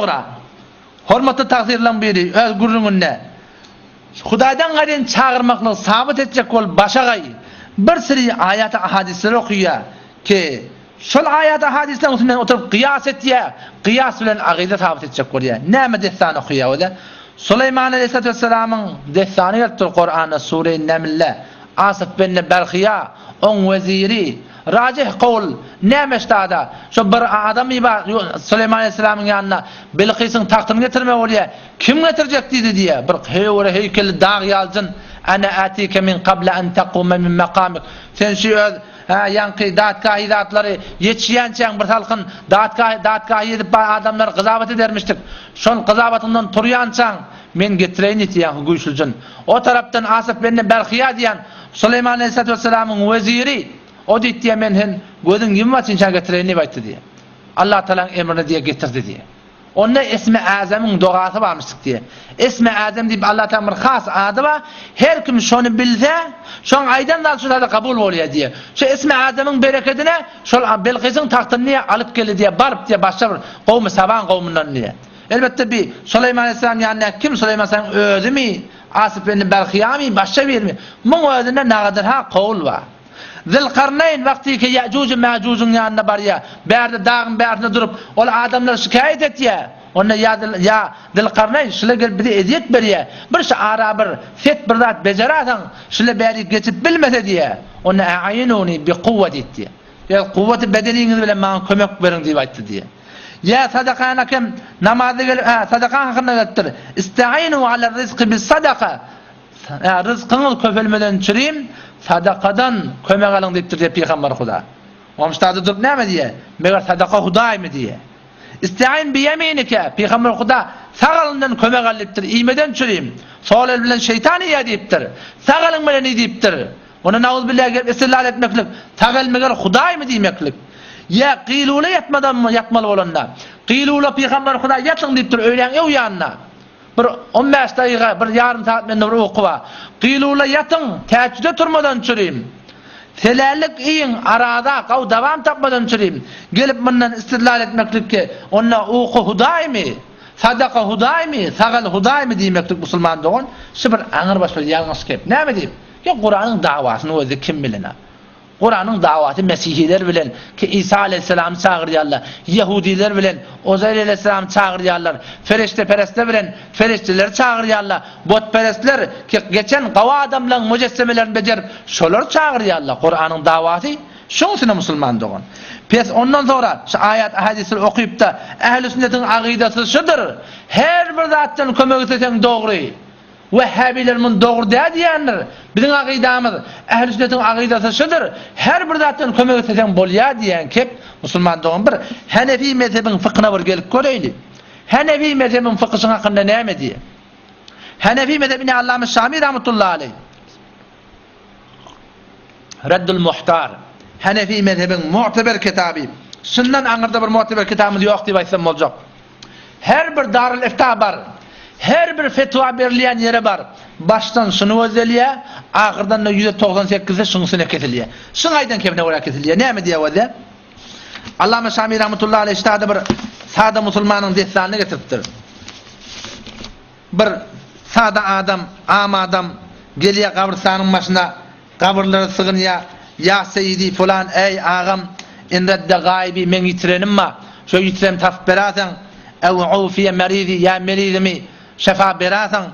soňra, hormatly tagsyrlaryň biri öz gürrüňinde, Hudaýdan gaýryn çagyrmaklygy sabyt etjek bolup başagaý bir süri aýaty-ahadysleri okaýar ki, şol aýat-ahadyslaryň üstünden oturyp gyýas etýär, gyýas bilen agyza sabyt etjek bolýar. Näme dessan okaýar özi? Suleýman aleýhissalatu wessalamyň dessany gelip dur Kuranda Sure-i Nemlde, Asyf benne Berhyýa, oň weziri, rajih kowul, näme ştada, şo bir adamy bar Suleýman aleýhissalamyň ýanyna Bilkysyň tagtyny getirmeli bolýar, Kim getirjek diýdi diýýär. Bir höwre heýkelli dag ýaly jyn, Ene atike min kable en takume min makamik. Sen şu öz, hä, ýaňky datgahy zatlary ýetişýänçäň bir salkyn datgahy, datgahy edip bar adamlary gyzabat edermişdik. Şol gyzabatyňdan turýançaň, men getireýin diýdi ýaňky güýçli jyn. O tarapdan Asyf benne Berhyýa diýen Suleýman aleýhissalatu wessalamyň weziri, o diýdi diýýär, men sen gözüň ýumup açynçaň getireýin diýip aýtdy diýýär. Allatagalaň emrini diýýär getirdi diýýär. Onda Esmi Äzemiň dogasy barmyşdyk diýýär. Esmi Äzem diýip Allatagalaň bir has ady bar. Her kim şony bilse, şoň aýdan zady şu zada kabul bolýar diýýär. Şu Esmi Äzemiň berekedine şol Belkysyň tagtyny diýýär alyp geldi diýýär, baryp diýýär başga bir gowmy Saban gowmundan diýýär. Elbetde bi Suleýman aleyhisselam ýanyndaky kim Suleýman aleyhisselamyň özümi, Asyf ibn Berhyýamy, başga birimi? Muň özünde nagadyr-ha kowul bar. Zülkarneýn wagtyky Ýäjuj-Mäjujiň ýanyna barýar. Bärde dagyň bärsinde durup, ol adamlara şikaýat etýär. Onda ýa ýa Zülkarneýn şular gelip bize ezýet berýär. Bir şu ara bir set bir zat bejerasaň, şular bärik geçip bilmese diýýär. Onda a'inuni bi kuwwa diýip diýýär. Öz kuwwaty bedeniňiz bilen maňa kömek beriň diýip aýtdy diýýär. Ýa sadakana kim namazda gelip, hä, sadaka hakynda gelipdir. Istainu alar rizqi bis sadaka. Hä, ryzkyňyz köpelmeden çürim, sadakadan kömek alyň diýipdir diýýär pygamber Huda. Omştada durup näme diýýär? Meger sadaka Hudaýmy diýýär. Istein bi ýeminike, pygamber Huda sag elinden kömek al diýipdir, iýmeden çürim. Sol el bilen şeýtan iýýär diýipdir. Sag eliň bilen iý diýipdir. Onda nauzbillah gelip istidlal etmeklik, sag el meger Hudaýmy diýmeklik. Ýa gylula ýatmadanmy ýatmaly bolanda. Gylula pygamber Huda ýatyň diýipdir öýläň öw ýanyna. Bir on bäş dagyga, bir ýarym sagat mende bir uky bar. Gylula ýatyň, täçjüde turmadan çürim. Selällik iýiň, arada, gaw dawam tapmadan çürim. Gelip mundan istidlal etmeklik ki, onda uky Hudaýmy? Sadaka Hudaýmy? Sagal Hudaýmy diýmeklik musulman dogan, şu bir aňrybaş bir ýalňyş gep. Näme diýip? Ýa Kuranyň dawasyny özi kim bilenä? Kuranyň dawasy mesihiler bilen ki Isa aleýhissalamy çagyrýarlar, ýehudiler bilen Ozaýr aleýhissalamy çagyrýarlar, fereşteperestler bilen fereşteleri çagyrýarlar, butperestler ki geçen gawy adamlaryň müjessemelerini bejerip şolary çagyrýarlar. Kuranyň dawasy şuň üstüne musulman dogan. Pes ondan soňra şu aýat ahadysleri okypda ähli sünnetiň agydasy şudur. Her bir zatdan kömek isleseň dogry. Wehhabiler muny dogry däl diýýändir. Biziň akydamyz, ähli sünnetiň akydasy şudur, her bir zatdan kömek isleseň bolýar diýýän kep, musulman dogan bir Hanefi mezhebiň fykhyna bir gelip göreýli. Hanefi mezhebiň fykhy şuň hakynda näme diýýär? Hanefi mezhebi ine Allama Şami rahmetullahi aleýh. Reddul Muhtar, Hanefi mezhebiň mu'teber kitaby. Şundan aňyrda bir mu'teber kitabymyz ýok diýip aýtsam boljak. Her bir Darul Ifta bar. Her bir fetwa berilýän ýere bar. Başdan şuny gözdelýär, ahyrdan-da ýüze 98-de şuň üstüne kesilýär. Şuň aýdan kebine görä kesilýär. Näme diýýär özä? Allama Şami rahmetullahi aleýh ştada bir sada musulmanyň dessanyny getiripdir. Bir sada adam, am adam gelýär gabrystanyň başyna, Gabyrlara sygynýar, Ýa seýidi fulan, eý, agam, in redde gaýyby, meň ýitirenim bar, şo ýitirenimi tapyp beraseň, ew ufiýe merizi, ýa merizimi şefa beraseň,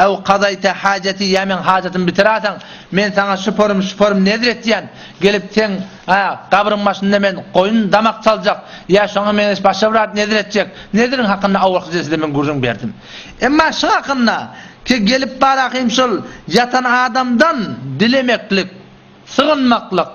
ew kazaýte hajeti, ýa meň hajatymy bitiraseň, men saňa şu porym, şu porym nezr etýän, gelip seň, hä, gabryň başynda men goýun damak çaljak, ýa şoňa meňzeş başga bir zat nezr etjek, nezriň hakynda owalky jelsede men gürrüň berdim. Emma şuň hakynda Ki gelip barakym şol ýatan adamdan dilemeklik, sygynmaklyk.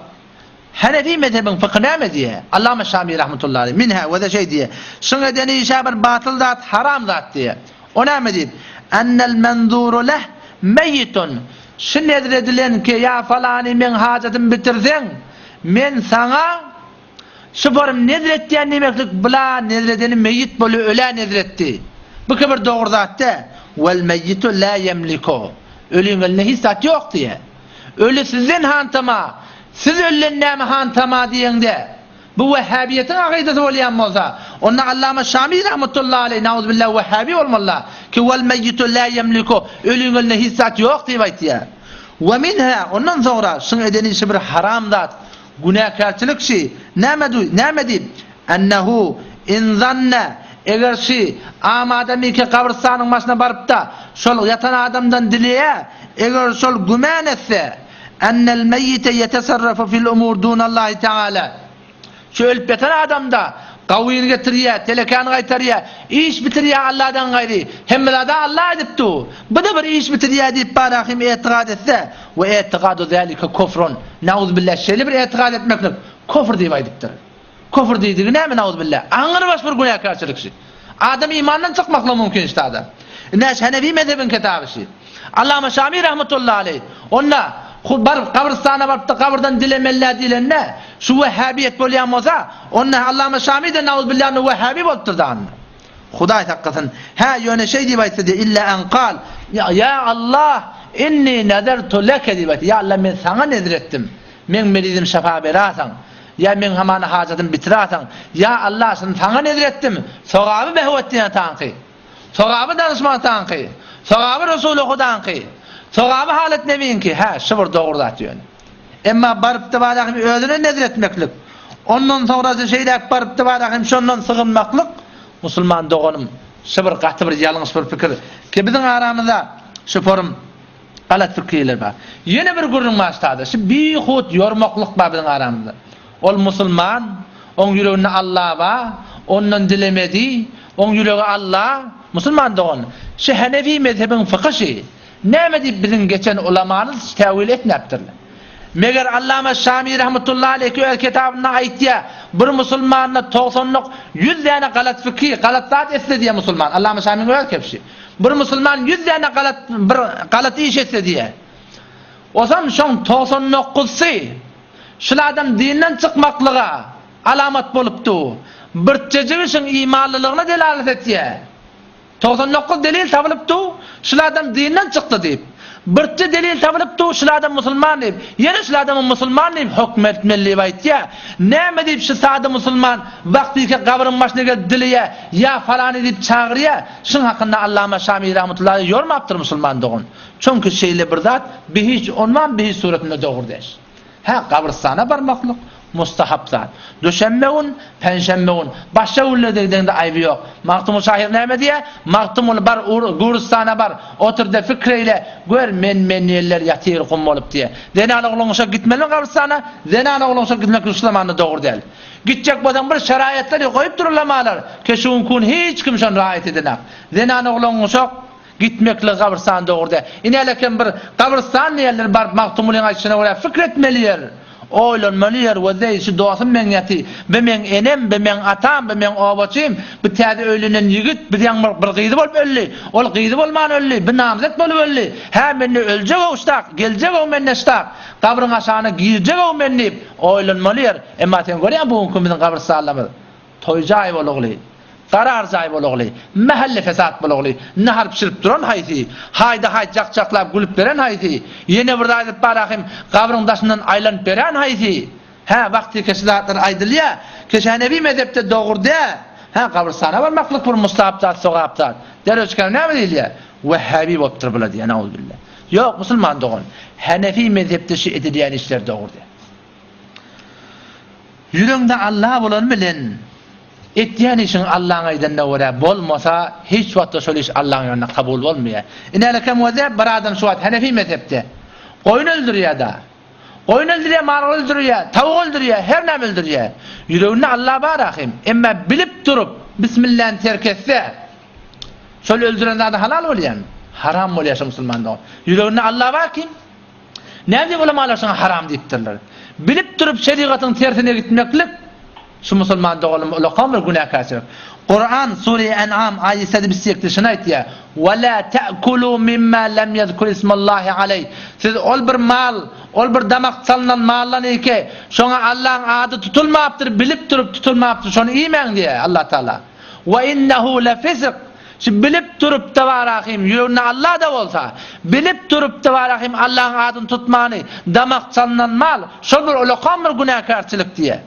Hanefi mezhebiň fykhy näme diýýär? Allama Şami rahmetullahi aleýh minhä we-de şeý diýýär. Şuň eden işä bir batyl zat, haram zat diýýär. O näme diýip? Ennel menzuru leh meýitun. Şu nezr edilen ki ýa falany meň hajatymy bitirseň, men saňa Şu barym nezr etýän diýmeklik bula nezr edeni meýit bolýa ölä nezr etdi. Bu ki bir dogry zat dä. Wel meýitu la ýemliku. Öliň elinde hiç zat ýok diýä. Öli sizden hantama, siz ölüden näme hantama diýeňde. Bu wehhabiýetiň akydasy bolýan bolsa, onda Allama Şami rahmetullahi aleýh nauzubilla wehhabi bolmalyda, ki wal meýýitu la ýemliku, öliň elinde hiç zat ýok diýip aýtýar. We minha, ondan soňra şuň eden işi bir haram zat, günäkärçilik şi, näme näme diýip, ennehu in zanne, eger şi am adamyky gabrystanyň başyna barypda, şol ýatan adamdan dileýä, eger şol gümän etse, Ennel meýýite ýetesarrafu fil umur dunallahi teala. Şu ölüp ýatan adamda gawyny getirýär, telekäni gaýtarýar, iş bitirýär Alladan gaýry. Hemme zada Alla edip dur. Bu-da bir iş bitirýär diýip barahym etigat etse, we etigadu zalika kufrun. Nauzubilla şeýle bir etigat etmeklik kufr diýip aýdypdyr. Kufr diýdigi näme nauzubilla? Aňrybaş bir günäkärçilik şi. Adam imandan çykmaklygy mümkin ştada. Ine şu Hanefi mezhebiň kitaby şi. Allama Şami rahmetullahi aleýh onda baryp gabrystana barypda gabyrdan dilemeli diýlende şu wehhabiýet bolýan bolsa onda Allama Şami de nauzubilla onda wehhabi bolupdyr da onda. Hudaý saklasyn. Hä ýöne şeý diýip aýtsa diýe illa en kal ýa Allah inni nezertu leke diýip aýtsa ýa Allah men saňa nezr etdim. Meň merizim şafa berasaň. Ýa meň hamana hajatym bitirasaň, ýa Alla şuny saňa nezr etdim, sogaby Behwetdin ataňky, sogaby Danyşman ataňky, sogaby Resuly Hudaňky, sogaby Halyt Nebiňki, hä, şu bir dogry zat ýöne. Emma barypda barahym özüne nezr etmeklik, ondan soňrasy şeýläk barypda barahym şondan sygynmaklyk, musulman doganym, şu bir gaty bir ýalňyş bir pikir, ki biziň aramyzda şu forum, Galat pikirler bar. Ýene bir gürrüň bar ştada. Şu bihut ýormaklyk bar biziň aramyzda. Ol musulman, oň ýüreginde Alla bar, ondan dilemedi, oň ýüregi Alla, musulman dogan. Şu Hanefi mezhebiň fyky şi. Näme diýip biziň geçen ulamamyz täwil etmäpdirler. Meger Allama Şami rahmetullahi aleyhi öz kitabynda aýtýar, bir musulmanda togsanlyk 100 däne galat fikir, galat zat etse diýýär musulman. Allama Şamiň öz kepşi. Bir musulman 100 däne galat bir galat iş etse diýýär. Osam şoň 99-sy şul adam dinden çykmaklyga alamat bolupdy. Birçejigi şoň imanlylygyna delalat etýär. 99 delil tapylyp dur, şul adam dinden çykdy diýip. Birje delil tapylyp dur, şul adam musulman diýip. Ýene şul adama musulman diýip höküm etmeli diýip aýtýar. Näme diýip şu sada musulman wagtyky gabryň başyna gelip dileýär, ýa falany diýip çagyrýar. Şuň hakynda Allama Şamii rahmetullahi aleýh ýormapdyr musulman dogan. Çünki şeýle bir zat bihiç onman bihiç suratynda dogry däl. Hä, gabrystana barmaklyk mustahap zat. Duşenbe gün, penşenbe gün, başga günlerde gideňde aýby ýok. Magtymguly şahyr näme diýýär? Magtymguly bar, gurystana bar, otur-da pikir eýle, gör men-men ýeller ýatyr gum bolup diýýär. Zenan ogluň şo gitmelimi gabrystana? Zenan ogluň şo gitmek şu zamanda dogry däl. Gitjek bolsaň bir şeraýatlary goýupdyr ulamalar, ke şu günki gün hiç kim şony raýat edenak. Zenan ogluň şo Gitmeklik gabrystan dogry däl. Inälekem bir gabrystan diýenler baryp Magtymgulyň aýdyşyna görä pikir etmeli ýer, oýlanmaly ýer we zeý şu dosum meň ýaty, bi meň enem, bi meň atam, bi meň obaçym, bi täze öýlenen ýigit, bi ýaňy bir gyzy bolup öldi, ol gyzy bolman öldi, bi namzet bolup öldi, hä mende öljeg-ow ştak, geljeg-ow mende ştak, gabryň aşagyna girjeg-ow men diýip oýlanmaly ýer. Emma sen görýäň bu günki biziň gabrystanlarymyz toý jaý bolugly. Garar jaý bolagly, mähelle fesat bolagly, nahar bişirip duran haýsy, haýda-haý jak-jaklap gülüp beren haýsy, ýene bir zat edip barahym gabryň daşyndan aýlanyp beren haýsy? Hä, wagty keşi zatlar aýdylýa, keşänebi mezhepde dogry dä, hä, gabrystana barmaklyk bir mustahap zat, sogap zat. Derwüşkäm näme diýilýä? Wehhabi bolupdyr bula diýýä, nauzubilla. Ýok, musulman dogan, henefi mezhepde şu edilýän işler dogry dä. Ýüregiňde Alla bolan bilen, etýän işiň Allaň aýdanyna görä bolmasa, hiç wagtda şol iş Allaň ýanynda kabul bolmaýar. Inälekem wezep bir adam şu wagt Hanefi mezhepde goýun öldürýär-da. Goýun öldürýär, mal öldürýär, tawuk öldürýär, her näme öldürýär. Ýüreginde Alla bar ahym. Emma bilip durup Bismilläni terk etse, şol öldüren zady halal bolýarmy? Haram bolýar şo musulman dogan. Ýüreginde Alla bar kim? Näme diýip ulamalar şuňa haram diýipdirler? Bilip durup şerigatyň tersine gitmeklik şu musulman doganlym ulakan bir günäkärçilik. Kuran sure En'am aýat 78 şuny aýtýar: "Ve la ta'kulu mimma lem yezkur ismallahi aleyh." Siz ol bir mal, ol bir damak çalynan maldan eke, şoňa Allaň ady tutulmapdyr, bilip durup tutulmapdyr, şony iýmäň diýýär Allah Taala. Ve innehu lefisq. Şu bilip durup tabarahym, ýüreginde Alla-da bolsa, bilip durup tabarahym Allaň adyny tutmany, damak çalynan mal, şol bir ulakan bir günäkärçilik diýýär.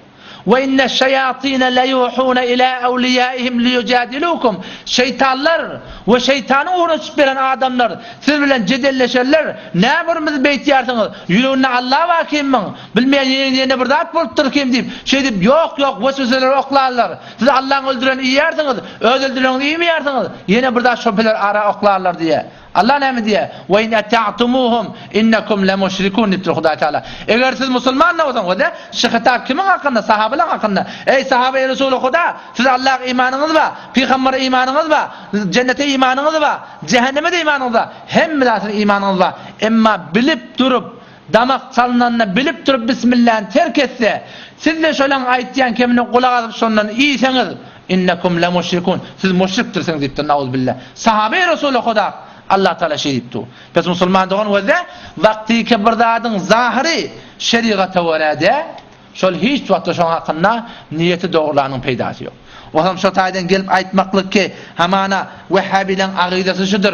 We inneş-şeýatine leýuhuna ila awliýaihim liýujadilukum. Şeýtanlar we şeýtanyň ugruna çykyp gelen adamlar siz bilen jedelleşerler, Näme bir bizi beýtýärsiňiz? Ýüreginde Alla bar kimmiň? Bilmeýän ýeňiz ýene bir zat bolupdyr kim diýip, şeýdip ýok-ýok wesweseleri oklarlar. Siz Allaň öldürenini iýýärsiňiz, öz öldüreniňizi iýmeýärsiňiz. Ýene bir zat şübheler ara oklarlar diýýär. Allah näme diýýär? Ve in ata'tumuhum innekum lemushrikun diýipdir Hudaý Taala. Eger siz musulman da bolsaňyz, we şu hitap kimiň hakynda? Sahabalaryň hakynda. Eý sahabeý Resuly Huda, siz Allaha imanyňyz bar, pygambere imanyňyz bar, jennete imanyňyz bar, jähenneme-de imanyňyz bar, hemme zadyna imanyňyz bar. Emma bilip durup, damak çalynanda bilip durup bismilläni terk etse, siz-de şolaň aýtýan kemine gulak asyp şondan iýseňiz, Innekum lemuşrikun, siz muşrikdirsiňiz diýipdir, nauzubilla. Sahabeý Resuly Huda, Allah Taala şeý diýipdi. Pes musulman dogan gözle, wagtyky bir zadyň zahyry şerigata görä däl, şol hiç wagtda şoň hakynda niýeti dogrulanyň peýdasy ýok. Otam şo taýdan gelip aýtmaklyk ki, hamana wehhabileň agydasy şudur,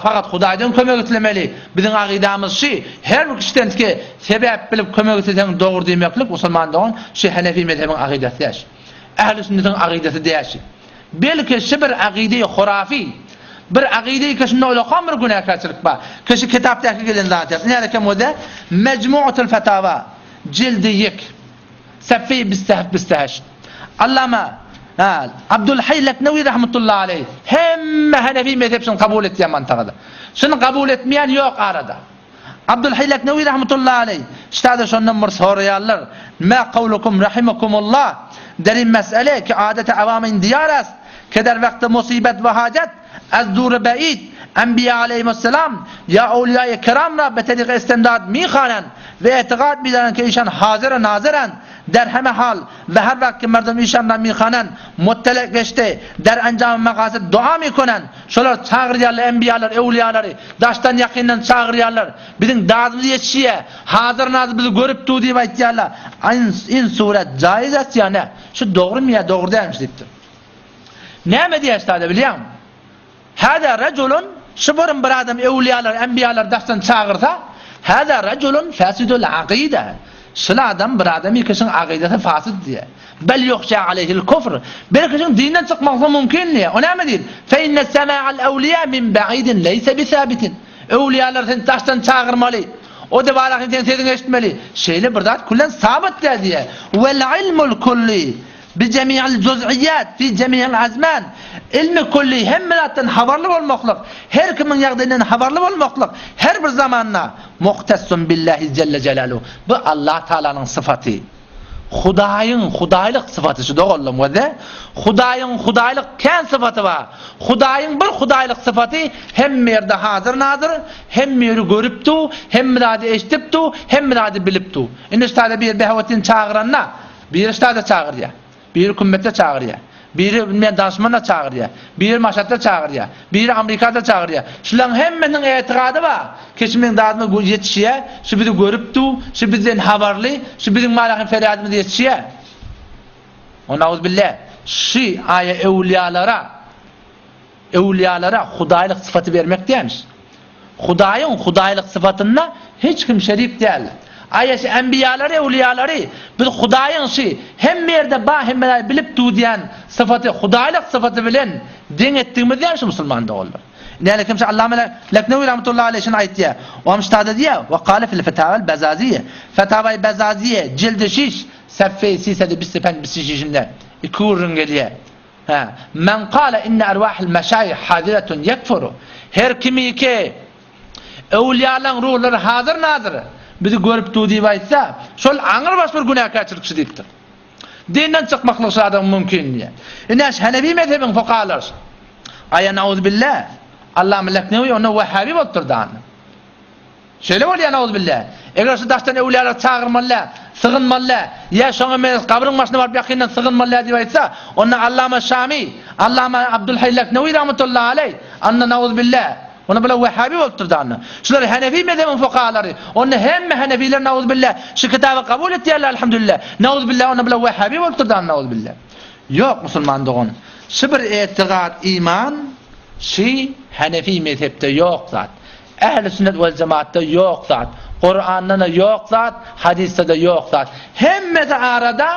fakat Hudaýdan kömek islemeli, biziň agydamyz şi, her bir kişiden ki sebäp bilip kömek isleseň dogry diýmeklik musulman dogan şi Hanefi mezhebiň agydasy däl. Ähli sünnetiň agydasy däşi. Belki şi bir agydy hurafy, bir agydy ki şunda ulakan bir günäkärçilik bar. Ki şi kitapdaky gelen zat ýa. Näle kem bolsa Mecmuatul Fatawa jildi ýek safeýi bistehf bisteheşt. Allama ha Abdulhaý Leknewi rahmetullahi aleýh hemme Hanefi mezhep şuny kabul etýän mantagada. Şuny kabul etmeýän ýok arada. Abdulhaý Leknewi rahmetullahi aleýh ştada şondan bir soraýarlar, Ma kawlukum rahimakumullah der in mes'ele ki adeti awam in diýar est ke der wagty musibet we hajat az dur ba'id enbiýa aleýhimusselam ýa awliýaýy kiram ra be terik istimdad mihanan we etigad midaran ke işan hazir we naziran der heme hal we her wagt ki merdum işan ra mihanan muttele geçdi der enjam makasid dua mikunan Şolar çagyrýarlar enbiýalary, öwlüýalary, daşdan ýakyndan çagyrýarlar. Biziň dadymyz ýetişýär. Hazyr-nazyr bizi görüp dur diýip aýtýarlar. In suret jaiz est ýa nä? Şu dogrymy ýa dogry dälmi diýipdir. Näme diýýär ştada bilýäňmi? Hada rajulun şu bir bir adam öwlüýalary, enbiýalary daşdan çagyrsa, hada rajulun fasidul akyda. Şul adam bir adam ikişiň akydasy fasid diýýär. Bel ýuhşa aleýhil kufr. Belki şuň dinden çykmaklygy mümkin diýýär. O näme diýip? Fe inne sema'al awliýa min ba'idin leýse bisabitin. Öwliýalary sen daşdan çagyrmaly. O da barakin seň sesiňi eşitmeli. Şeýle bir zat küllen sabyt däl diýýär. Wel ilmul kulli bi jemi'il juz'iyyat fi jemi'il azman. Ilmi kulli hemme zatdan habarly bolmaklyk, her kimiň ýagdaýyndan habarly bolmaklyk her bir zamanda muhtassun billahi jelle jelaluhu. Bu Allah Taalanyň syfaty. Hudaýyň hudaýlyk sypaty şu doganlarym gözle. Hudaýyň hudaýlyk kän sypaty bar. Hudaýyň bir hudaýlyk sypaty hemme ýerde hazyr-nazyr, hemme ýeri görüp dur, hemme zady eşidip dur, hemme zady bilip dur. Indi şu taýda biri Behawetdini çagyranda, biri şu taýda çagyrýar. Biri kümmetde çagyrýar. Biri bilmeýän Daşmanda çagyrýar. Biri Maşatda çagyrýar. Biri Amrikada çagyrýar. Şularyň hemmesiniň etigady bar. Ki şu meň dadyma ýetişýär, şu bizi görüp dur, şu bizden habarly, şu biziň malahyň ferýadymyza ýetişýär. O nauzbillah, şu aýa öwlüýalara Öwlüýalara hudaýlyk sypaty bermek dälmiş. Hudaýyň hudaýlyk sypatynda hiç kim şerik däl. Aýa şu enbiýalary, öwlüýalary biz Hudaýyň şu hemme ýerde bar, hemme zady bilip dur diýen sypaty, hudaýlyk sypaty bilen deň etdigimiz dälmi şu musulman doganlar? Näle kim şu Allama Leknewi rahmetullahi aleýh şuny aýtýar. Oam ştada diýýär, we kale fil fetawal bezaziýe. Fetawai bezaziýe jildi şiş, seffe sisede biste penç biste şişinde iki gürrüň gelýär. Hä, Men kale inne erwahil meşaýih haziretun ýekfuru. Her kimiki öwlüýalaryň ruhlary hazyr-nazyr, bizi görüp dur diýip aýtsa, şol aňrybaş bir günäkärçilik şu diýipdir. Dinden çykmaklyk şu adamyň mümkin diýýär. Ine şu Hanefi mezhebiň fukahalary. Aýa nauzubilla, Allama Leknewi onda wahhabi bolupdyr dany. Şeýle bolýar nauzubilla. Eger şu daşdan öwlüýalary çagyrmaly däl, sygynmaly däl, ýa şoňa meňzeş gabryň başyna baryp ýakyndan sygynmaly däl diýip aýtsa, onda Allama Şami, Allama Abdulhaý Leknewi rahmetullahi aleý, onda nauzubilla, onda bular wehhabi bolupdyr da onda. Şular Hanefi mezhebiň fukahalary, onda hemme hanefiler nauzubilla şu kitaby kabul etýärler alhamdulillah. Nauzubilla onda bular wehhabi bolupdyr da nauzubilla. Ýok musulman dogan, şu bir etigat iman şy Hanefi mezhepde ýok zat. Ähli sünnet wel jemaatda ýok zat. Kuranda-da ýok zat, hadysda-da ýok zat. Hemmesi arada.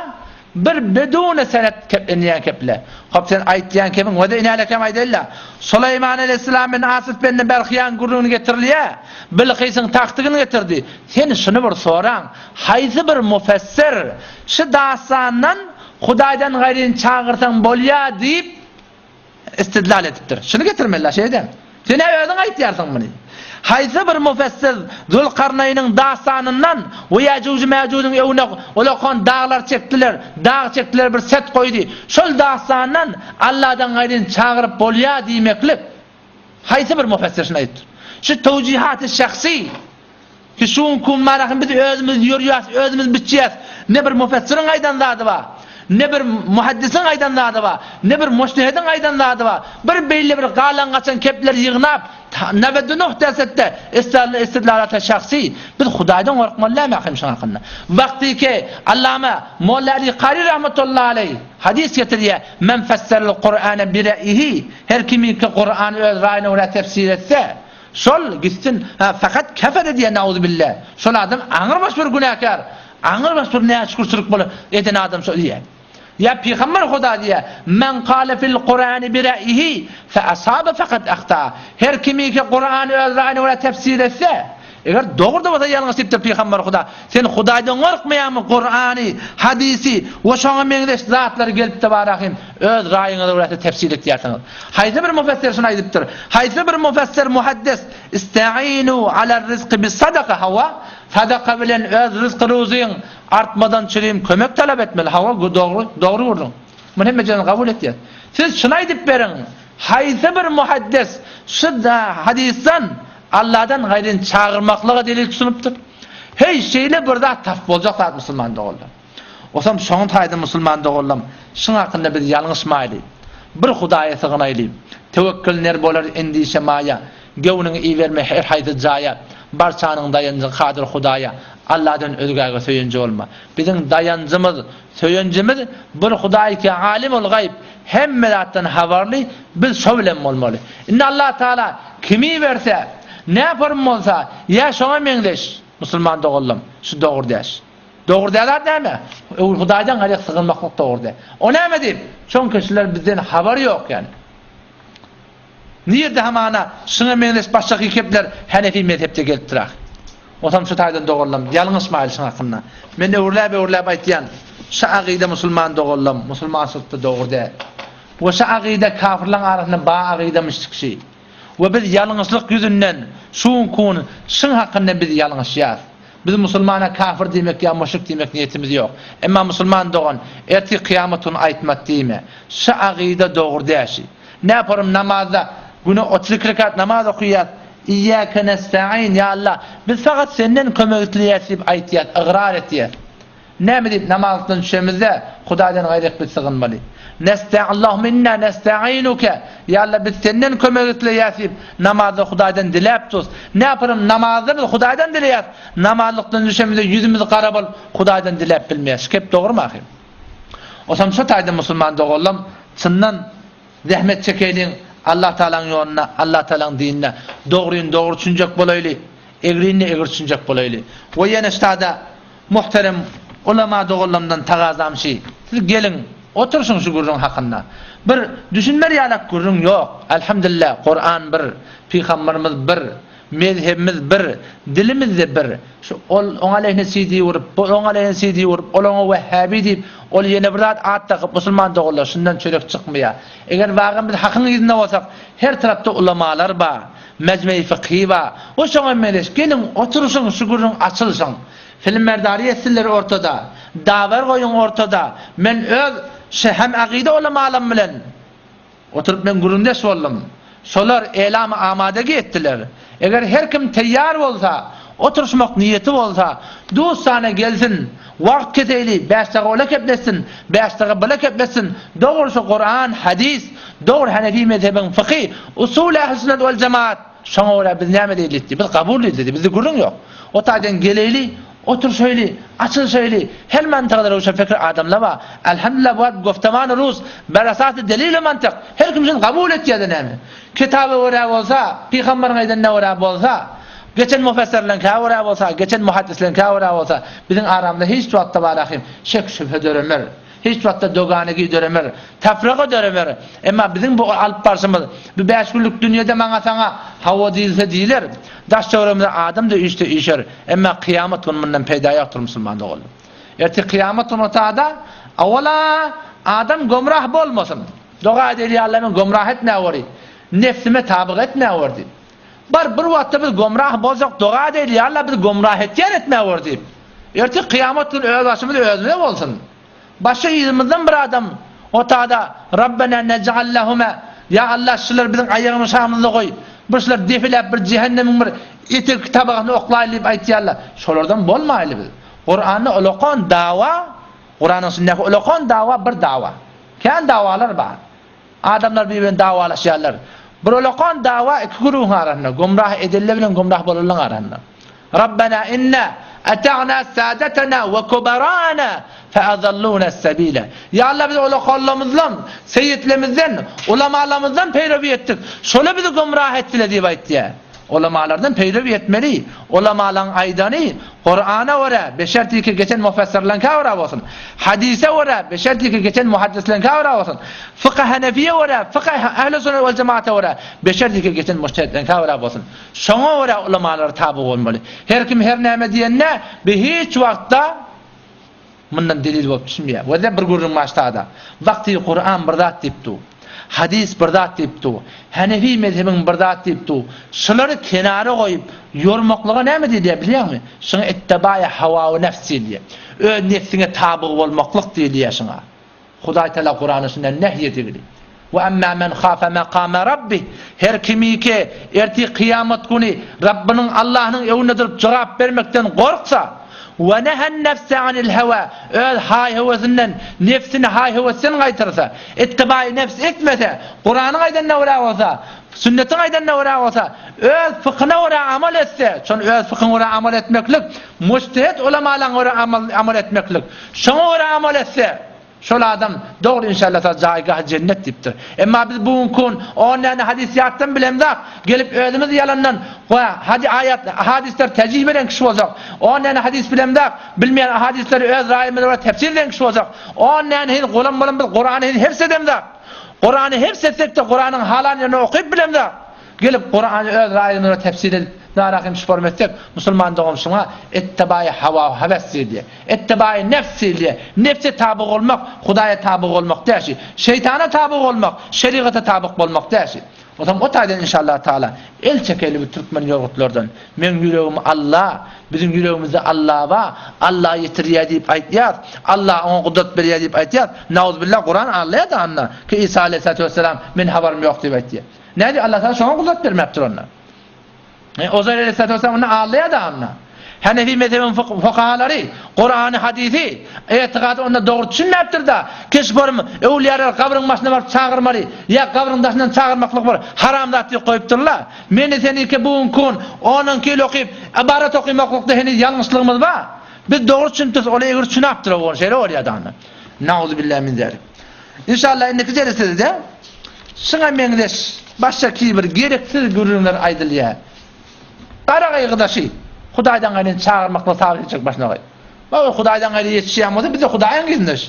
Bir bedune senet keplenýän keple. Hop sen aýtýan kepiň we-de inälekem aýdaýla. Suleýman aleýhissalam bilen Asyf bende Berhiýaň gürrüňini getirilýä. Bilkysyň taktygyny getirdi. Sen şuny bir soraň, haýsy bir mufessir şu dastandan Hudaýdan gaýryny çagyrsaň bolýa diýip istidlal edipdir. Şuny getirmeli-la şeýdem. Sen-ä özüň aýtýarsyň muny. Haýsy bir mufessir Zülkarnaýnyň dastanyndan we Ýäjuj-Mäjujiň öwüne ulakan daglar çekdiler, dag çekdiler bir set goýdy. Şol dastandan Alladan gaýryny çagyryp bolýa diýmeklik haýsy bir mufessir şuny aýdypdyr? Şu towjihaty şahsy Ki şu günki gün barahym biz özümiz ýörýäs, özümiz biçýäs. Ne bir mufessiriň aýdan zady bar, ne bir muhaddisiň aýdan zady bar, ne bir mujtehediň aýdan zady bar. Bir beýle bir galan-gaçan kepleri ýygnap, nebedunuh dersetde istidlalata şahsy. Biz Hudaýdan gorkmaly dälmi ahym şuň hakynda? Wagty ki Allama Molla Ali Kary rahmetullahi aleýh hadys getirýär, Men fesserel Kur'ane bi re'ihi, her kimiki Kur'any öz raýyna görä tefsir etse, Şol gitsin, ha, fakat kefere diýen nauzubille. Şol adam aňrybaş bir günäkär, aňrybaş bir näşükürçilik bolan eden adam şol diýýär. Ýa pygamber Huda diýýär, Men kale fil Kur'ani bi re'ihi fe asabe fakat ahta. Her kimiki Kur'any öz raýyna görä tefsir etse, eger dogry-da bolsa ýalňyş diýipdir pygamber Huda. Sen Hudaýdan gorkmaýaňmy Kur'any, hadysy we şoňa meňzeş zatlary gelip-de barahym öz raýyňyza görä tefsir etýärsiňiz. Haýsy bir mufessir şuny aýdypdyr? Haýsy bir mufessir muhaddis Istainu alar-rizki bis-sadaka hawa, sadaka bilen öz ryzky-ruzyň artmadan çürim kömek talap etmeli. Hawa, dogry, dogry gürrüň. Muny hemme jeren kabul etýär. Siz şuny aýdyp beriň, haýsy bir muhaddis şu hadysdan Allahdan gaýryny çagyrmaklyga delil tutunypdyr? Heý, şeýle bir zat tapyp boljak zat musulman doganlar. Osam şoň taýda musulman doganlam, şyň hakynda biz ýalňyşmaýly. Bir Hudaýa sygynaýly. Töwekgel ner bolar endişe maýa. Göwnüňi iberme her haýsy jaýa. Barçanyň daýanjy Kadyr Hudaýa. Alladan özgäge söýenji bolma. Biziň daýanjymyz, söýenjimiz bir Hudaý ki Alimul gaýb, hemme zatdan habarly, biz şo bilen bolmaly. Indi Allah Taala kimi iberse, näporm bolsa, ýa şoňa meňzeş, musulman doganlam, şu dogry däş. Dogry däl zat näme? Öwül Hudaýdan gaýry sygynmaklyk dogry däl. O näme diýip? Çünki şular bizden habary ýok ýani. Nirde hamana şuňa meňzeş başga kepler Hanefi mezhepde gelipdir ah. Otam şu taýdan doganlam, ýalňyşmaýly şuň hakynda. Men öwürläp-öwürläp aýtýan, şu agyda musulman doganlam, musulmançylykda dogry däl. We şu agyda kafirlaň arasynda ba agydamyşdyk şi. We biz ýalňyşlyk ýüzünden şu gün şuň hakynda biz ýalňyşýas. Biz musulmana kafir diýmek ýa muşrik diýmek niýetimiz ýok. Emma musulman dogan, ertir kyýamat güni aýtmat diýme. Şu agyda dogry däl şi. Näporym namazda güne 32 rekat namaz okaýas, Iýýäke nesta'in, ýa Allah, biz fakat senden kömek isleýäs diýip aýtýas, ygrar etýäs. Näme diýip namazdan düşemizde Hudaýdan gaýry biz sygynmaly. Nesta'in, Allahumma inna nesta'inuke, ýa Allah biz senden kömek isleýäs diýip namazda Hudaýdan diläp durus. Näporym namazda biz Hudaýdan dileýäs, namazlykdan düşemizde ýüzümiz gara bolup Hudaýdan diläp bilmeýäs. Şu gep dogrymy ahyr? Osam şu taýda musulman doganlam çyndan zähmet çekeýliň Allah Tagalaň ýolunda, Allah Tagalaň dininde dogryny dogry düşünjek bolaýly, egrini egri düşünjek bolaýly. We ýene şu taýda muhterem ulama doganlamdan tagazam şi, siz geliň oturşyň şu gürrüň hakynda. Bir düşünmer ýalak gürrüň ýok. Elhamdülillah Kuran bir, pygamberimiz bir, Mezhebimiz bir, dilimiz-de bir. Şu ol oňa aleýhine CD urup, bu oňa aleýhine CD urup, ol oňa wehhabi diýip, ol ýene bir zat at dakyp, musulman doganlar, şundan çörek çykmaýar. Eger wagam biz hakyň yzynda bolsak, her tarapda ulamalar bar, mejmei fykhy bar. We şoňa meňzeş, geliň, oturyşyň, şu gürrüň açylşyň. Filmberdary etsinler ortada, dawer goýuň ortada. Men öz şu hem akyda ulamalam bilen, Oturyp men gürrüňdeş boldum. Şolar elamy amadagi etdiler. Eger her kim teýýar bolsa, oturyşmak niýeti bolsa, dustana gelsin, wagt keseýli, bäşdaga ola kepletsin, bäşdaga bula kepletsin, dogrusy Kuran, hadys, dogry hanefi mezhebiň fyky, usuly ähli sünnet wal jemaat, şoňa görä biz näme diýeli diýdi. Biz kabul diýdi, bizde gürrüň ýok. O taýdan geleýli, Oturşaýly, açylşaýly, her mantykda röwşen pikir adamlar bar. Elhamdülillah bu wagt goftamany rus ber esasy delil we mantyk. Her kim şuny kabul etýärde näme? Kitaba görä bolsa, pygambaryň aýdanyna görä bolsa, geçen mufessirleriňkä görä bolsa, geçen muhaddisleriňkä görä bolsa, biziň aramyzda hiç wagtda bar ahim şek şübhe döremer. Hiç wagtda doganegi döremer, tafraga döremer. Emma biziň bu alyp barşymyz, bu bäş günlük dünýede maňa-saňa hawa diýilse diýiler, daş-töweregimize adam-da üýşse üýşer, emma kyýamat güni mundan peýda ýokdur musulman doganlar. Ertir kyýamat güni otada, owala adam gomrah bolmasyn. Doga edeli ýa Alla meni gomrah etmäweri, nefsime tabyk etmäwer diýip. Bar bir wagtda biz gomrah bolsak doga edeli ýa Alla bizi gomrah etýän etmäwer diýip. Ertir kyýamat güni öz başymyz özümize bolsun. Başga yzymyzdan bir adam otada Rabbena nej'al lehuma Ýa Alla şulary biziň aýagymyň şamyzda goý. Bir şular depeläp bir jähennemiň bir etek tabagasyna oklaýly diýip aýtýarlar. Şolardan bolmaýly biz. Kuranda ulakan dawa, Kuranyň içindäki ulakan dawa bir dawa. Kän dawalar bar. Adamlar bir-birini dawalaşýarlar. Bir ulakan dawa iki güruhyň arasynda, gumrah edenler bilen gumrah bolanlaryň arasynda. Rabbena inna ata'na sadatana we kubarana fe azalluna sebile. Ýa Allah biz ulakanlarymyzdan, seýitlerimizden, ulamalarymyzdan peýrewi etdik. Şolar bizi gumrah etdiler diýip aýtýar. Ulamalardan peýrewi etmeli. Ulamalaryň aýdany Kurana görä, beşertiki geçen mufessirleriňkä görä bolsun. Hadise görä, beşertiki geçen muhaddisleriňkä görä bolsun. Fykh Hanefiýe görä, fykh Ehli Sünnet wel Jemaata görä, beşertiki geçen mujtehitleriňkä görä bolsun. Şoňa görä ulamalara taby bolmaly. Her kim her näme diýende, bi hiç wagtda Mundan delil bolup düşmeýär. Weze bir gürrüň başlada. Wagty Kuran bir zat diýip dur. Hadys bir zat diýip dur. Hanefi mezhebiň bir zat diýip dur. Şulary kenara goýup ýormaklyga näme diýilýär bilýäňmi? Şuňa ittibaýy hawa we nefs diýilýär. Öz nefsiňe tabyg bolmaklyk diýilýär şuňa. Hudaý Teala Kuranda şundan nehy edigli. We emma men hafe makame rabbih, her kimiki ertir kyýamat güni Rabbynyň Allahnyň öňünde durup jogap bermekden gorksa, we nehen nefse anil hewa, öz haý-höwesinden nefsini haý-höwesden gaýtarsa, ittibaýy nefs etmese, Kuranyň aýdanyna görä bolsa, sünnetiň aýdanyna görä bolsa, öz fykyna görä amal etse, şony öz fykyňa görä amal etmeklik, mujtehit ulamalaň görä amal etmeklik, Şoňa görä amal etse, şol adam dogry inşallah taala jaýgahy jennet diýipdir. Emma biz bu günki gün on däne hadys ýatdan bilemzak, gelip özümiz ýalandan we hadi aýat, hadyslar terjih beren kişi bolsak, on däne hadys bilemzak, bilmeýän ahadyslary öz raýymyza görä tefsir eden kişi bolsak, on däne hil gulam bolan biz Kurany hil hifz edemzak. Kurany hifz etsek-de Kuranyň halan ýerini okyp bilemzak. Gelip Kurany öz raýymyza görä tefsir edip, narahem şuporm etsek, musulman dogan şuňa ittibaýy hawa hewes diýilýär. Ittibaýy nefs diýilýär. Nefse taby bolmak, Hudaýa taby bolmak däşi. Şeýtana taby bolmak, şerigata tabyk bolmak däşi. Onsoň o taýdan inşallah taala el çekeli bu türkmen ýorgutlardan. Meň ýüregim Alla, biziň ýüregimizde Alla bar, Alla ýetirýär diýip aýtýas, Alla oňa gudrat berýär diýip aýtýas. Nauzbillah Kuran alýar-da anda ki Isa aleyhissalatu vesselam men habarym ýok diýip aýtýar. Nädip Allah Taala şoňa gudrat bermäpdir onda? E, Ozair aleyhissalatu vesselam onda alýar-da onda. Hanefi mezhebiniň fukahalary Kurany, hadisi, etikady onda dogry düşünmäpdir-da. Keş borum öwlüýalar gabryň başyna baryp çagyrmaly, ýa gabryň daşyndan çagyrmaklyk bir haram zat diýip goýupdyrlar. Meni seniki bu günki gün onunki ýyl okyp, ybarat okymaklykda heniz ýalňyşlygymyz bar. Biz dogry düşünipdiris, ol egri düşünäpdir, o şeýle bolýar-da onda. Nauzubillahi min zalik. Inşallah indiki jelesede şuňa meňzeş başga kibir gereksiz gürrüňler aýdylýar. Gara gaýgydaşy Hudaýdan gaýry çagyrmaklygy sabyr etjek başyna goý. Baba Hudaýdan gaýry ýetişýän bolsa biz-de Hudaýyň yzyndaş.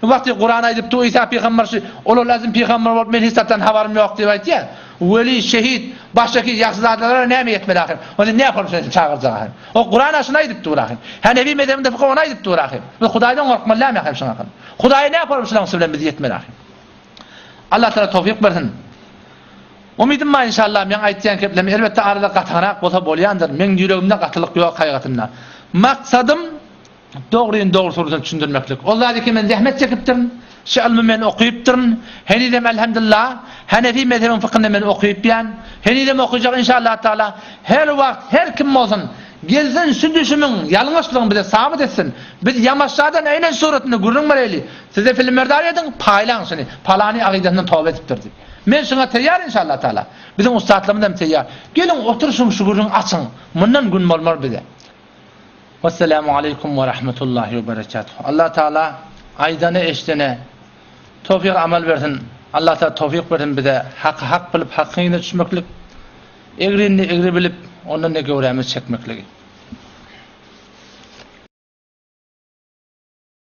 Bu wagty Kuran aýdyp dur Isa pygamber şu olar lazym pygamber bolup men hiç zatdan habarym ýok diýip aýtýar. Weli, şehit, başga ýagşyzadalara näme ýetmeli ahyr? Onda näme bolmuş seni çagyrjak ahyr? O Kurana şuny aýdyp dur ahyr. Hanefi mezhebinde fykh ony aýdyp dur ahyr. Biz Hudaýdan gorkmaly dälmi ahyr şuňa? Hudaýa näme bolmuş şulaň bilen biz ýetmeli ahyr. Allah Taala towfik bersin. Umydym bar inşallah meň aýtýan keplerim elbetde arada gataňrak bolsa bolýandyr. Meň ýüregimde gatylyk ýok haýgatynda. Maksadym dogryny dogry suratynda düşündirmeklik. Ol zady ki men zähmet çekipdirin. Şu ylmy men okypdyryn. Henizem elhamdulillah Hanefi mezhebiň fykhyny men okypýan. Henizem okyjak inşallah taala. Her wagt her kim bolsun gelsin şu düşümiň ýalňyşlygyny bize sabyt etsin. Biz ýamaşjadan eýnen suratynda gürrüň bereýli. Size filmberdar ediň, paýlaň şuny. Palany agydasyndan toba edipdir diýip. Men şuňa teýýar inşallah taala. Biziň ussatlarymyz hem teýýar. Geliň oturyşyň şu gürrüňi açyň. Mundan gün bolmar bize. Wesselamu aleýkum we rahmetullahi we berekatuh. Allah Taala aýdana eşdene towfyk amal bersin. Allah Taala towfyk bersin bize haky hak bilip hakyň yzyna düşmeklik, egrini egri bilip ondan ne göwrämizi çekmekligi.